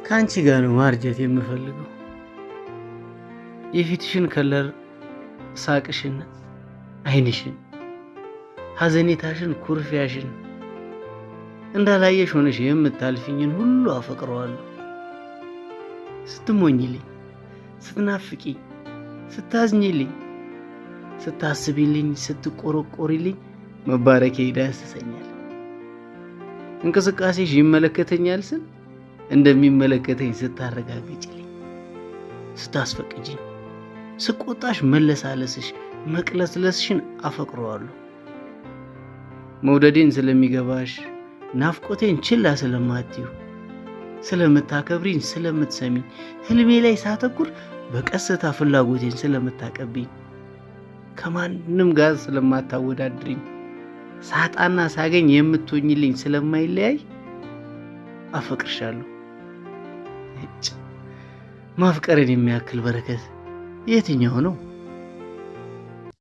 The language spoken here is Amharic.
ከአንቺ ጋር ነው ማርጀት የምፈልገው። የፊትሽን color፣ ሳቅሽን፣ አይንሽን፣ ሐዘኔታሽን፣ ኩርፊያሽን፣ እንዳላየሽ ሆነሽ የምታልፊኝን ሁሉ አፈቅረዋለሁ። ስትሞኝልኝ፣ ስትናፍቂኝ፣ ስታዝኝልኝ፣ ስታስቢልኝ፣ ስትቆረቆሪልኝ መባረኬ ይዳስሰኛል። እንቅስቃሴሽ ይመለከተኛል ስል እንደሚመለከተኝ ስታረጋግጭልኝ፣ ስታስፈቅጂኝ፣ ስቆጣሽ መለሳለስሽ፣ መቅለስለስሽን አፈቅረዋለሁ። መውደዴን ስለሚገባሽ፣ ናፍቆቴን ችላ ስለማትዩ፣ ስለምታከብሪኝ፣ ስለምትሰሚኝ፣ ህልሜ ላይ ሳተኩር በቀስታ ፍላጎቴን ስለምታቀብኝ፣ ከማንም ጋር ስለማታወዳድሪኝ፣ ሳጣና ሳገኝ የምትሆኝልኝ ስለማይለያይ አፈቅርሻለሁ። ማፍቀርን የሚያክል በረከት የትኛው ነው?